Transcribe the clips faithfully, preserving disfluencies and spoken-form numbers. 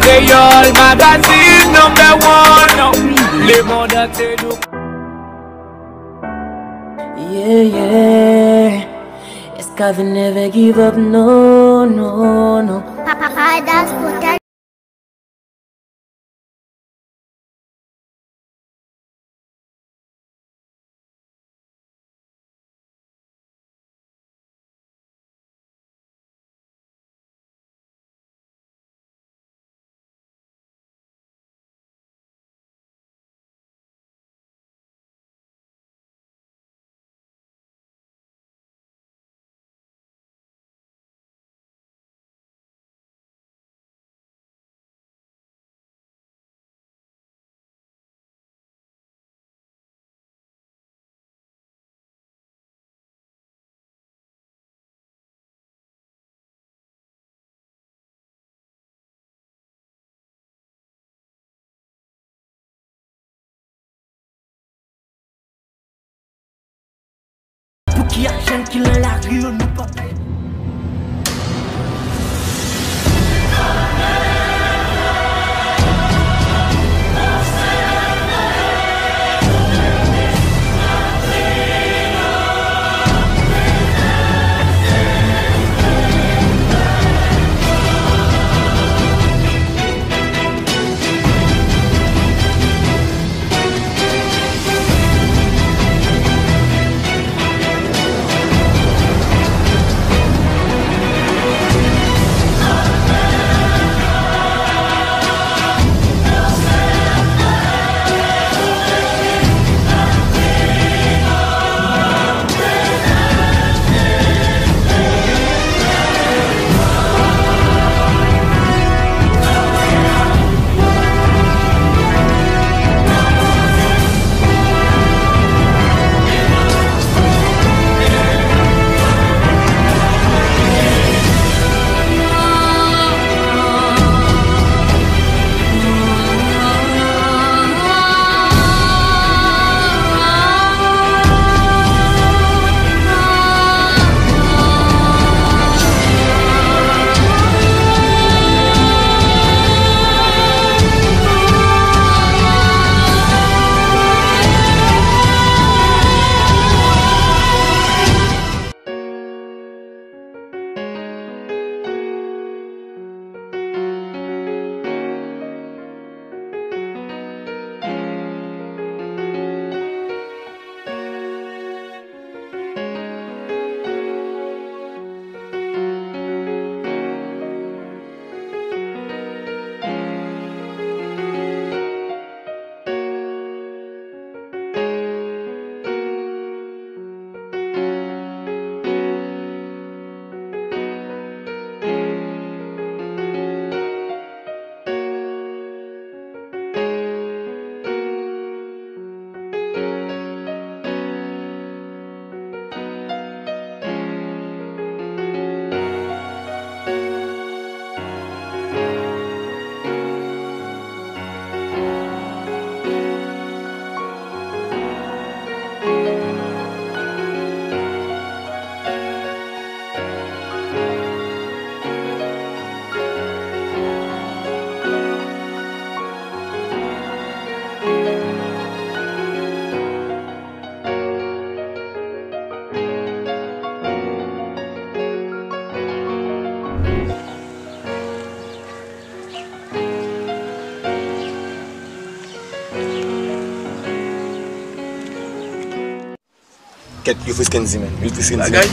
Kreyòl Magazine number one. Lemonn antye nou. Yeah, yeah. Escavin never give up, no, no, no. Papa Dax Production. Pouki ak jèn ki nan lari yo, nou p ap Kèt, yo friskenn zi, menn. Yo friskenn zi. Bagay,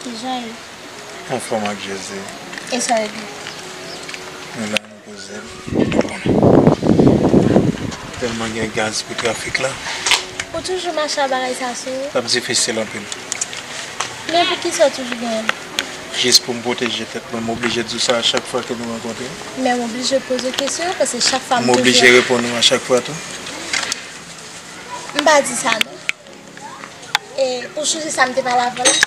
Kijan ye? Anfòm ak Jezi. E sa regle? Nou la, nou poze. Tèlman gen gaz pou trafik la. Ou toujou mache ak bagay sa sou ou? L ap difisil anpil. Men poukisa w toujou genyen l? Jis pou m pwoteje tèt mwen, m oblije di w sa a chak fwa ke nou rankontre. Men w oblije poze w kesyon an, paske chak fwa m M oblije toujou reponn ou a chak fwa tou. M pa di sa non. E ou sonje sa m te pale avè w la?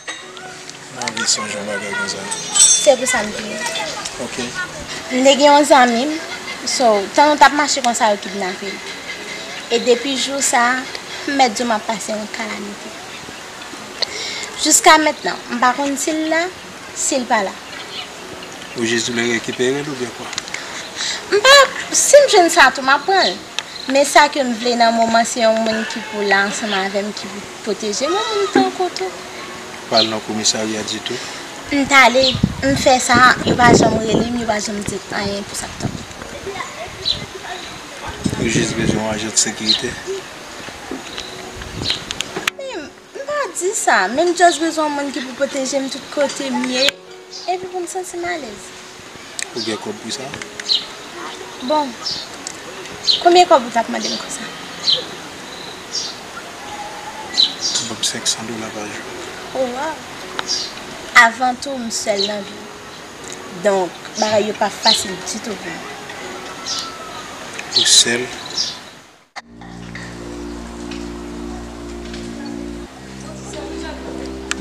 M anvi sonje yon bagay konsa. Se pou sa m di w. Ok. M te gen yon zanmi m, so, tan nou t ap mache konsa yo kidnape l. E depi jou sa a, m mèt di w m ap pase yon kalamite. Jiska mentnan, m pa konn si l la, si l pa la. Ou jis vle rekipere l oubyen kwa? M pa, si m jwenn sa tou, m ap pran l. Men sa ke m vle nan moman, se yon moun ki pou la ansanm avè m, ki pou pwoteje m, yon moun tankou tou. Pral nan komisarya ditou. M t ale, m fè sa, yo pa janm rele m, yo pa janm di anyen pou sa k tonbe. Ou jis bezwen yon ajan de sekirite. Men, m pa di sa, men m just bezwen yon moun ki pou pwoteje m tout kote m ye, epi pou m santi m alèz. Ou gen kòb pou sa? Bon, konbyen kòb ou t ap mande m konsa? Ban m senk san dola pa jou. Oh, wow! Avan tou, m sèl nan vi m. Donk, bagay yo pa fasil ditou pou mwen. Ou sèl?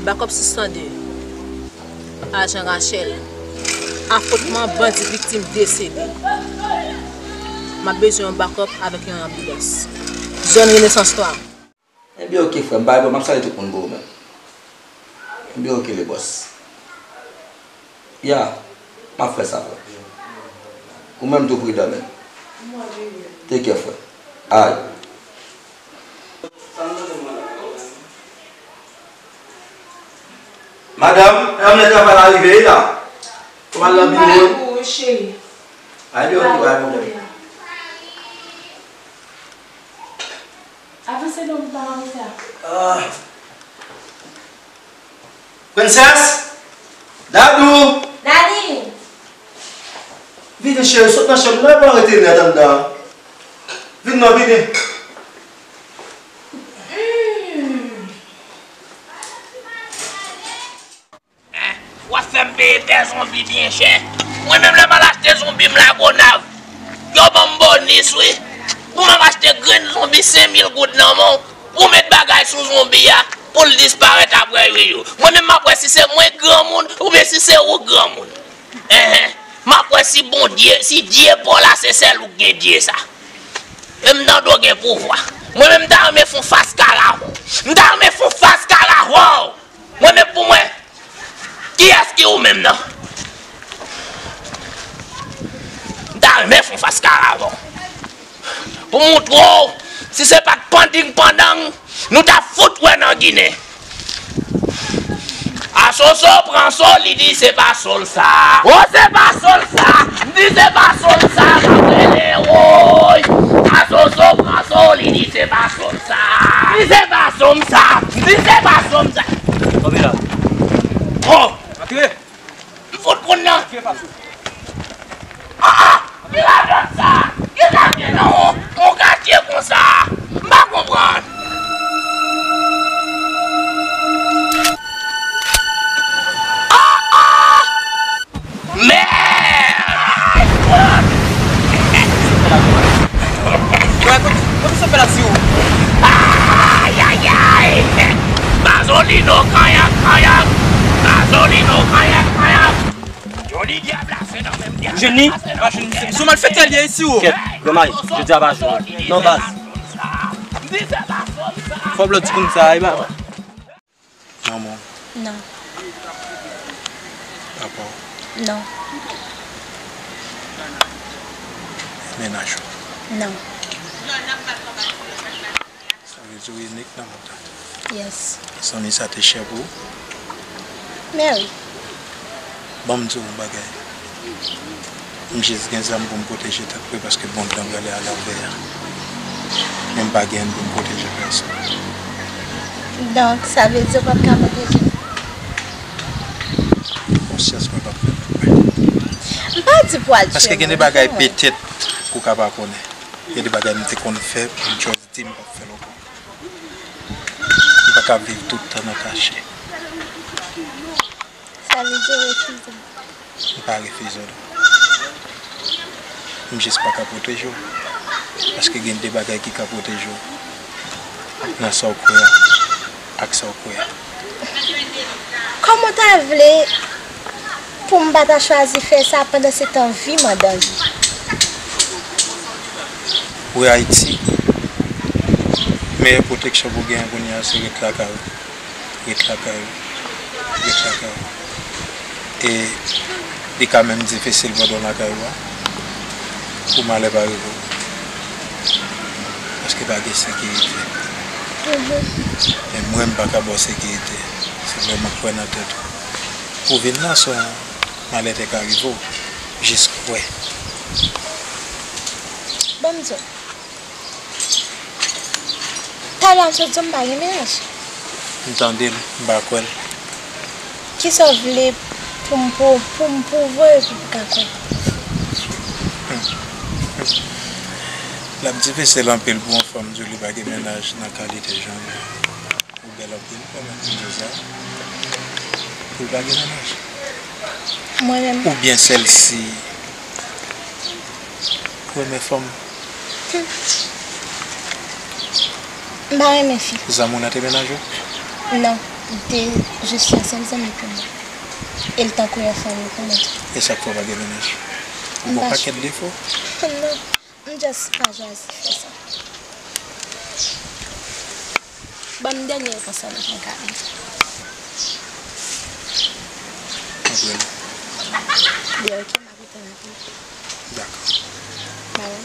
Bakòp sis san de, ajan Rachel. Afwontman, bandi viktim desede. M ap bezwen yon bakòp avèk yon anbilans. Zòn Renesans twa. Ebyen oke frè m, bay bò, m ap salye tout moun pou ou menm. Ebyen oke le bòs. Ya, m ap fè sa frè. Ou menm tou pridan menm. Take care frè. Ay. Madanm, e anmè travay la rive wi la. Ou al nan biwo wi. Ebyen oke, pa gen pwoblèm. Avanse non, m pa nan retard. Ah. Princess! Dadou! Daddy! Vini cheri, sot nan chanm nan, pa rete nèt anndan. Vin non, vini. Hmm. Hein? W ap fè m peye pè zonbi byen chè. Mwen menm lè m al achte zonbi m Lagonav, yo ban m bonis wi. Pou m ap achte grenn zonbi senk mil goud nan men w, pou w met bagay sou zonbi a, pou l disparèt apre yo. Mwen menm m ap wè si se mwen k granmoun oubyen si se ou k granmoun. Enhen. M ap wè si Bondye, si Dye pa w la se sèl ou k gen Dye sa. E m tande w gen pouvwa. Mwen menm m ta renmen fè w fas kara. M ta renmen fè w fas kara. Mwen menm pou mwen. Kiyès ki ou menm nan? M ta renmen fè w fas kara avè w. Pou m montre w, si se pa t panding pandang, nou t ap fout wè nan Ginen. Asoso pran so, li di se pa so l sa. O, se pa so l sa. M di se pa so l sa, m ap rele woy. Asoso pran so, li di se pa so l sa. Di se pa so m sa. Di se pa so m sa. Kanpe la. Oh! Antre! M fout konn nan. Antre pa sou. Ah, ah! Ki radòt sa? Ki sa gen nan yon, yon katye konsa? M pa konprann. Ah, ah! Mèd! Frè, kote, kote sa fè la si ou? Ayayay! Mazolino kanyak kanyak! Mazolino kanyak kanyak! Joli dyab la se nan menm dyab. Jwenn li? Pa jwenn li. Se malfètè li ye isi ou. Kèt, granmay, jodi a pa jou. Non, baz. Fò blòd ti konn sa, e ba. Manman w. Non. Papa w. Non. Mennaj ou. Non. Sa vle di w inik nan mond lan. Yes. Zanmi sa te chè pou ou? Men wi. Ban m di w yon bagay. M jis gen zam pou m pwoteje tèt mwen paske mond lan prale alanvè a. Men m pa gen pou m pwoteje pèsonn. Donk, sa vle di w p ap ka pwoteje m? konsyans mwen p ap fè l ankò. M pa di pou al tchwe moun. Paske gen de bagay petèt ou ka pa konnen. Gen de bagay m te konn fè, m just di m p ap fè l ankò. M pa ka viv tout tan nan kache. Sa vle di w refize m? M pa refize w non. M jis pa ka pwoteje w. Paske gen de bagay ki ka pwoteje w nan sa w kwè a ak sa w kwè a. Kòman w ta vle pou m pa ta chwazi fè sa pandan se tan vi m an danje? Ou rete Ayiti, meyè pwoteksyon pou w genyen kounye a se ret lakay ou. Ret lakay ou. Ret lakay ou. E li ka menm difisil pandan w lakay ou a, pou malè pa rive w. Paske pa gen sekirite. Men mwen, m pa ka ba w sekirite. Se lè mwen kwè nan tèt ou. Ou vin la, se yon malè te ka rive w. Jis kwè. Ban m di w. Talè a m sot di w m pa gen mennaj. M tande l, m pa kwè l. Kisa w vle pou m pou, pou m pwouve w epi pou w ka kwè? L ap difisil anpil pou yon fanm di w li pa gen mennaj nan kalite jan l ye. Ou bèl anpil, pèmèt m di w sa. Pou l pa gen mennaj. Mwen menm. Oubyen sèl si ou renmen fanm. M pa renmen fi. Zanmi w nan te mennaj ou? Non, li te jis yon sèl zanmi pou mwen. E l tankou yon fanmi pou mwen tou. E sa k fè w pa gen mennaj? Ou gen yon pakèt defo? Non. M just pa chwazi fè sa. Ban m dènye repons sa nou pran kare. Anpil. Byen, ok, m ap reponn anpil. Dakò. Bye.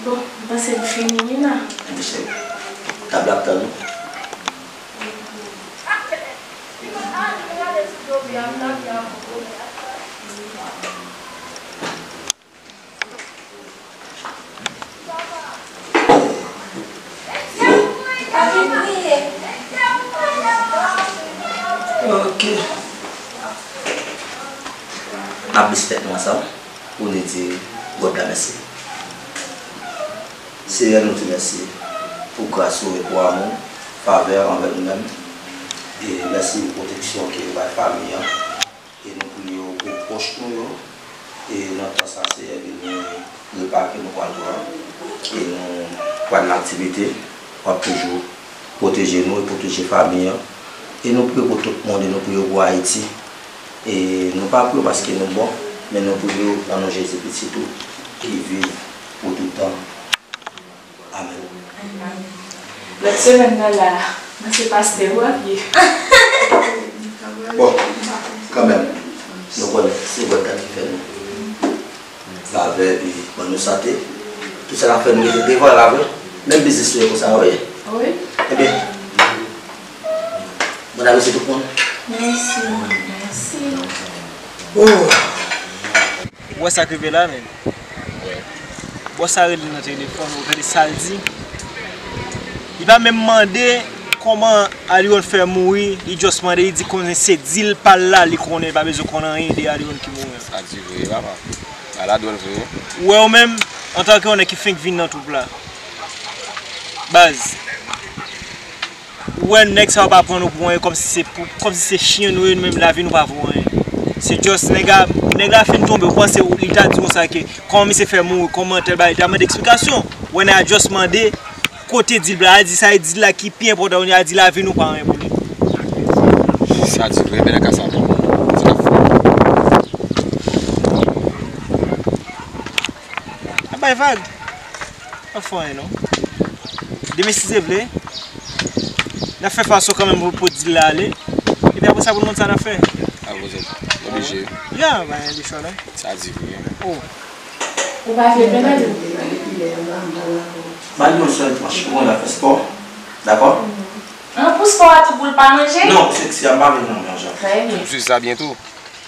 Bon, m panse m fini wi la. Mesye, tab la ap tann ou. Ok. N ap bese tèt nou ansanm pou nou di God la mèsi. Seyè, nou di mèsi pou gras ou e pou amou, favè anvè nou menm. E mèsi pou pwoteksyon ke ou bay fanmi an. E nou priye w pou pwòch nou yo. E nan tan sa, Seyè, beni repa ke nou pral pran. E nou pral nan aktivite. W ap toujou pwoteje nou e pwoteje fanmi an. E nou priye pou tout moun, e nou priye pou Ayiti. E nou pa priye paske nou bon, men nou priye nan non Jezi pitit ou ki viv pou tout tan. Amèn. Lòt semèn nan la, mwen se pastè w ap ye. Bon, kanmenm, nou konnen se bon gad ki fè nou. Favè, epi ban nou sante. Tout sa n ap fè, nou mete devan la vre. Menm biznis nou ye konsa, wi. Wi. Ebyen, bon apeti tout moun. Mèsi, mèsi. Oh. Ou wè sa k rive la menm? Bòs la rele nan telefòn, ou tande sa l di? Li pa menm mande kòman Aliròn fè mouri, li just mande, li di konnen se dil pa l la, li konnen, li pa bezwen konn anyen de Aliròn ki mouri an. Sa di vre, papa. Ala dwòl vre. Ou wè ou menm, antanke yon nèg ki fenk vin nan twoup la. Baz. Ou wè nèg sa yo pa pran nou pou anyen, kòmsi se pou, kòmsi se chen nou ye, nou menm lavi nou pa vo anyen. Se just nèg la, nèg la fin tonbe, ou panse li ta di konsa ke kòman misye fè mouri, kòman tèl bagay, li ta mande eksplikasyon. Ou wè nèg la just mande kote dil la, di sa e dil la ki pi enpòtan, kounye a di lavi nou pa anyen pou li. Sa di vre, men nan ka sa bon. Sa fou. Ap bay vag. Pa fè anyen non. Demen si Dye vle, n ap fè fason kanmenm pou, pou dil la ale. Epi apre sa pou n konn sa n ap fè. Akoz oblije. Ya, pa gen de chwa non. Sa di vre. Oh. Ou pa vle pèmèt ou? Ba li yon sèl tranch pou mwen, l ap fè spò. Dakò? An, pou spò a tou, pou l pa manje? Non, se si a m pa vle nan manje. Trè byen. M swiv sa byen tou.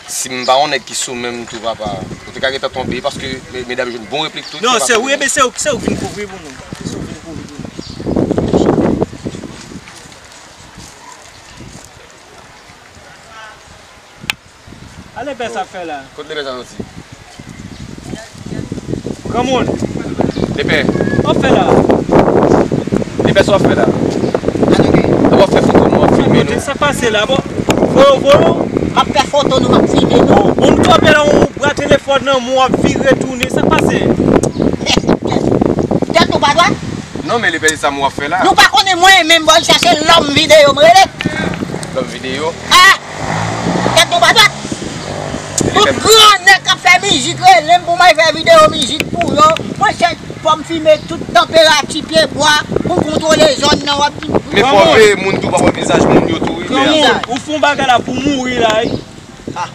Si m pa yon nèg ki sou men m tou, papa, ou te ka gentan tonbe, paske me-, medam jwenn bon replik tou. Non, se ou, ebyen se ou, se ou k vin kouvri pou nou. Se ou k vin kouvri pou nou. A lepè sa fè la. Kot lepè sa soti? Granmoun. Lepè. Sa w ap fè la? Lepè, sa w ap fè la? Sa w ap fè foto nou, w ap filme nou. Sa pase la, bon. Voye, voye. M ap fè foto nou, m ap filme nou. Bon, m twò bèl, ou bra telefòn nan, m w ap vire tounen, sa pase? Tèt nou pa dwat? Non, men lepè, se sa m w ap fè la. Nou pa konnen mwen, men m al chache lòm videyo, m rele. Lòm videyo? Ah! Tèt nou pa dwat. Tout grannèg k ap fè mizik rele m pou m al fè videyo mizik pou yo. Mwen chèch fò m filme tout tanperati pye bwa pou m kontwole zòn nan, w ap di. Men fò veye moun tou pa wè vizaj moun yo tou, wi. Granmoun, ou fè yon bagay la pou mouri la, wi. Ah.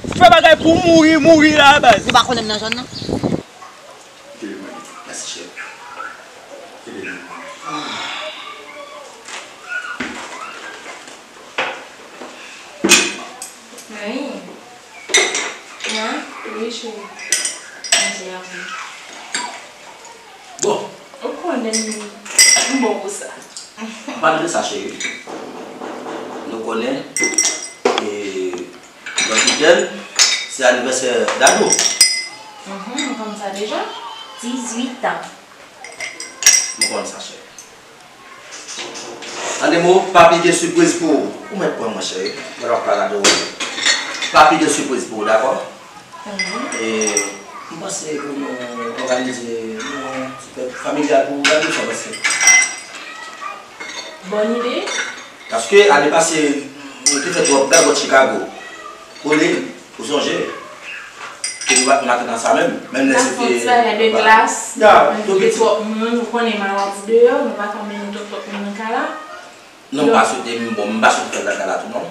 Ou fè bagay pou mouri, mouri la, baz. Ou pa konnen m nan zòn nan? Kite li mwen. Mèsi, cheri. Kite li. Mami. Nan? Wi, cheri. Manje a, wi. Bon. Ou konnen m bon pou sa. Pale de sa, cheri. Nou konnen, e, lòt wikenn, se anivèsè Dadou. Mhm, m konn sa deja. Dizuit an. M konn sa, cheri. An de mo, papi gen sipriz pou ou. Ou mèt pran mwen, cheri. Mwen ap pale de ou. Papi gen sipriz pou ou, dakò? Mhm. E, m panse pou nou òganize yon ti fèt familyal pou Dadou, sa w panse? Bòn ide. Paske ane pase, nou te fè twòp gagòt Chicago. Ou li, ou sonje? Ke nou pa t maten nan sa menm. Menm lè se te. N ap fè yon ti bagay de glas. Ya, nou envite twòp moun, ou konnen maladi deyò, nou pa ka mennen twòp twòp moun nan kay la. Non, m pa swete, m, bon, m pa swete fè l nan kay la tou, non.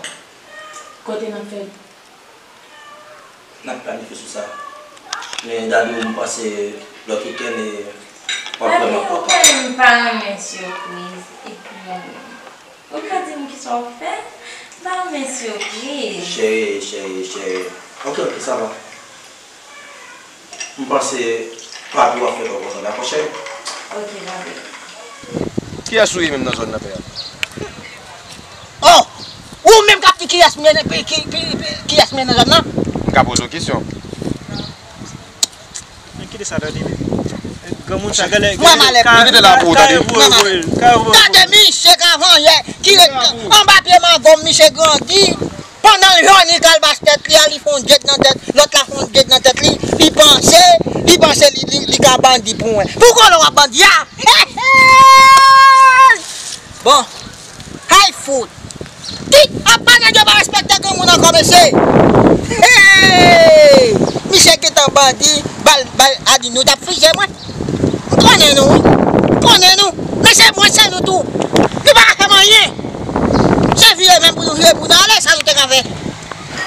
Kote n ap fè l? N ap planifye sou sa. Men Dadou, m panse lòt wikenn, e, w ap vrèman kontan. Papi, ou konnen m pa renmen sipriz. Epi, ou ka di m kisa w fè? M pa renmen sipriz. Cheri, cheri, cheri. Ok, ok, sa va. M panse papi w ap fè kò kontan, dakò, cheri? Ok, papi. Kiyès ou ye menm nan zòn nan, pè a? Oh! Ou menm k ap di kiyès m ye nan, ki, ki, ki, ki, kiyès m ye nan zòn nan? M ka poze w kesyon. Men kite sa, tande. Granmoun sa genlè. Mwen malè. Kite la pou ou, tande. Mwen malè. Tande, misye k avan yè, ki ret anba pye mango, misye grandi. Pandan l jòni kalbas tèt li a, li fè yon djed nan tèt, lòt la fè yon djed nan tèt li, li panse, li panse li, li, li ka bandi pou mwen. Pou konnen w ap bandi a? Bon, hay fout. Tit ap pa nèg yo pa respekte granmoun ankò, mesye. Hey! Misye gentan bandi, bal, bal, a di nou t ap fize mwen. M konnen nou, wi. M konnen nou. Men se mwen, se nou tou. Nou pa ka fè m anyen. Se vire menm pou nou vire pou nou ale, sa nou te ka fè.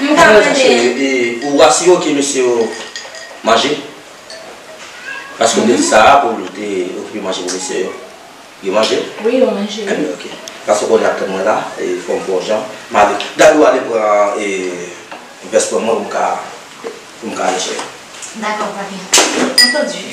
M ka mande. E, ou asire w ke mesye yo manje? Paske w te di Sara pou l te okipe manje pou mesye yo. Yo manje? Wi, yo manje, wi. Enben, ok. Paske kounye a ap tann mwen la, e fò m pran jan. M ale. Dadou ale pran, e, vès pou mwen pou m ka, pou m ka ale, cheri. Dakò, papi. Antandi.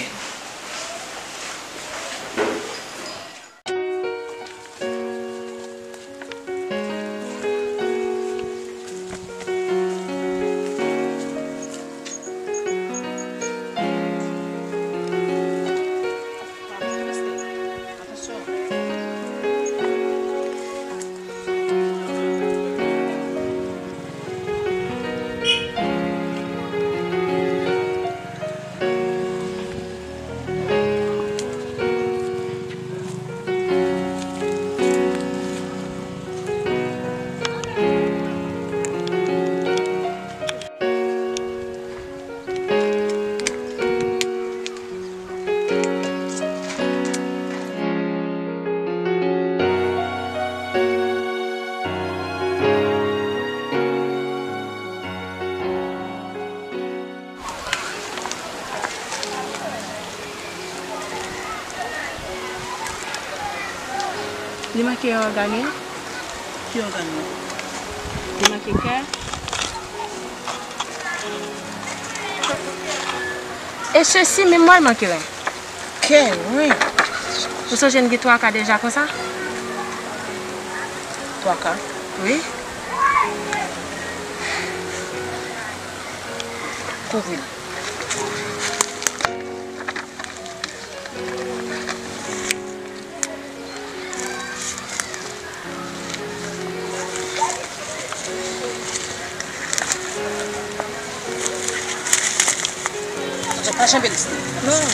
Li make ògàn wi. Ki ògàn nan? Li make kè. E sesi menm mwen manke ren. Kè ren. Ou sonje n gen twa ka deja konsa? Twa ka? Wi. Kouvri l. Sa pa janbe liste. Non.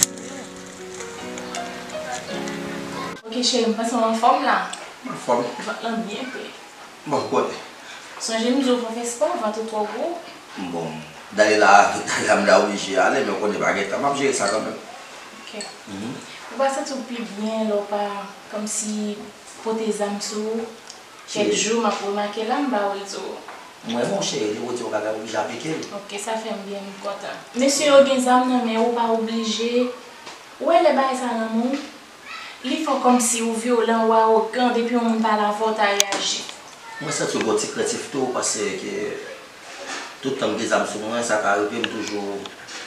Ok, cheri, m panse w anfòm la. Anfòm. Vant lan byen plen. Bon, konnen. Sonje m di w pa fè spò, vant ou twò gwo. Bon, dale la, dale la, m ta oblije ale, men w konnen pa gen tan, m ap jere sa kanmenm. Ok. Mhm. Ou pa santi w pi byen lè w pa, kòmsi, pote zam sou ou? Kèk jou, m ap remake la, m ba w l tou. Mwen, monchè, li pote yon bagay oblije aplike l. Ok, sa fè m byen, m kontan. Mesye yo gen zam nan men yo, ou pa oblije. Ou wè lè bagay sa nan men w, li fè w kòmsi ou vyolan, ou awogan, depi yon moun pale avè w, w ta reyaji. Mwen santi w gon ti krentif tou, paske tout tan m gen zam sou mwen, sa ka rive, m toujou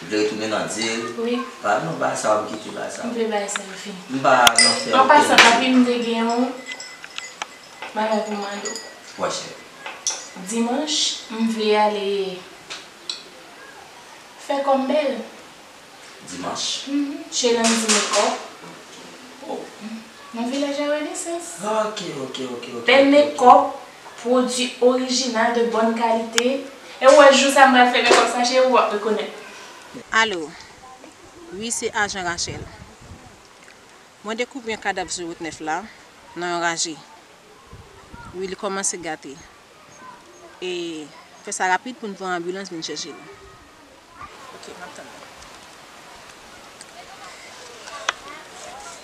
vle retounen nan dil. Wi. Pa non, bagay sa yo, m kite bagay sa yo. M vle bagay sa yo fini. M pa nan fè okenn dil. An pasan, papi, m te gen yon bagay pou m mande w. Wè, cheri. Dimanch, m vle ale fè kò m bèl. Dimanch? Mhm. Chez Landy Makeup. Oh. Nan Vilaj la Renesans. Ok, ok, ok, ok. Bèl makeup, pwodui orijinal de bòn kalite. E w wè jou sa m pral fè makeup sa, cheri, w ap rekonèt. Alo. Wi, se ajan Rachel. Mwen dekouvri yon kadav sou wout nèf la, nan yon raje. Wi, li kòmanse gate. E fè sa rapid pou n pran anbilans vin chèche l. Ok, m ap tann ou.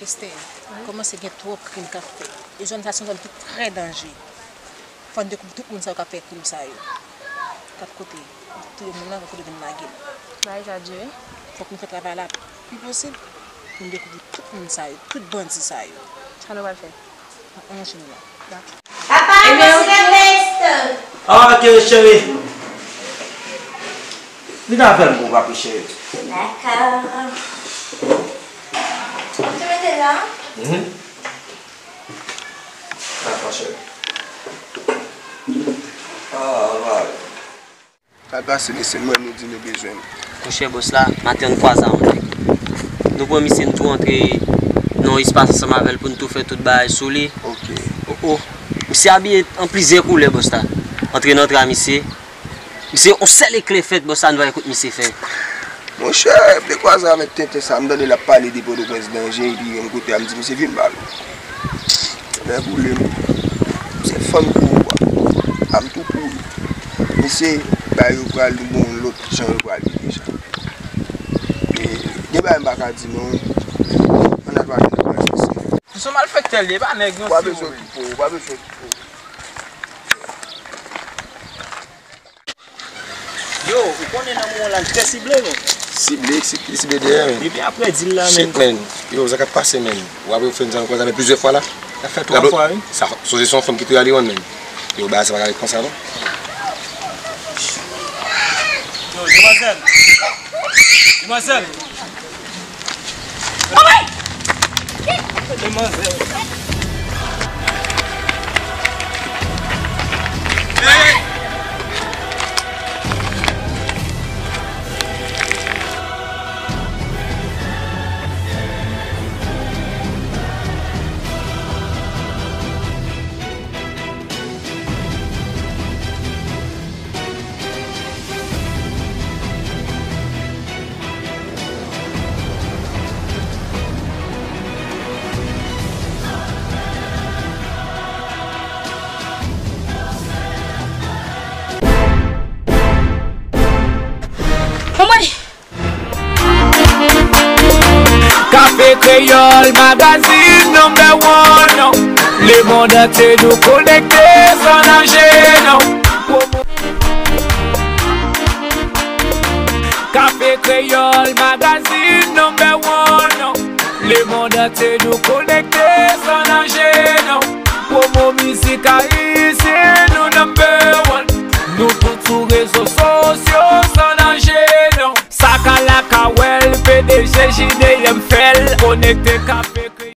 Esther, wi, kòmanse gen twòp krim k ap fèt. E zòn sa se yon zòn ki trè danje. Fò n dekouvri tout moun sa yo k ap fè krim sa yo. K ap kote, touye moun nan, kote vin lage l. Bagay sa di wi. Fòk nou fè travay la pi posib pou n dekouvri tout moun sa yo, tout bandi sa yo. Sa nou pral fè? N ap ranje nou la. Papa, voici la veste. Ok, cheri. Vin avè m pou papi, cheri. Dakò. Ou te mete la? Mhm. Dakò, cheri. Alright. Sa pase, mesye, mwen nou di nou bezwen m. Monchè, bòs la, maten an n kwaze a yon nèg. Nou pran misye, n tou antre nan yon espas ansanm avè l pou n tou fè tout bagay sou li. Ok. Oh, oh. Misye abiye an plizyè koulè, bòs la. Antre nan tra misye. Misye, yon sèl eklè fèt, bòs la, n wè kot misye fè. Monchè, m te kwaze avèk tenten sa, m tande l ap pale de Pòtoprens danje, epi yon kote a, m di, misye, vin ba nou. Lè boule m, se fann kou ou a. A m tou kouri. Mesye, bagay yo pral bon lòt jan yo pral ye deja. E, gen bagay m pa ka di non. Ann al pale nan plas mesye. Se yon malfektè l ye, pa nèg non. Ou pa bezwen okipe w, ou pa bezwen okipe w. Yo, ou konnen nan moman la, l trè sible, non? Sible, si-, li sible dèyè, men. Depi apre dil la, men. Shit, man. Yo, sa k ap pase, man? W ap fè n jan kwaze avè plizyè fwa la? Sa fè twa fwa, wi. Sa, sonje se yon fanm ki touye Aliwon, man. Yo, bagay sa pa ka ret konsa, non. Yo, demwazèl. Demwazèl. Anmwey! Kafe Kreyòl, magazine number one. Le monde entier nous connecté sans danger, non. Kafe Kreyòl, magazine number one. Le monde entier nous connecté sans danger, non. Promo mizik ayisyen, nou number one. Nou tout sou rezo sosyo, sans danger, non. Sakalaka, wè l, P Chide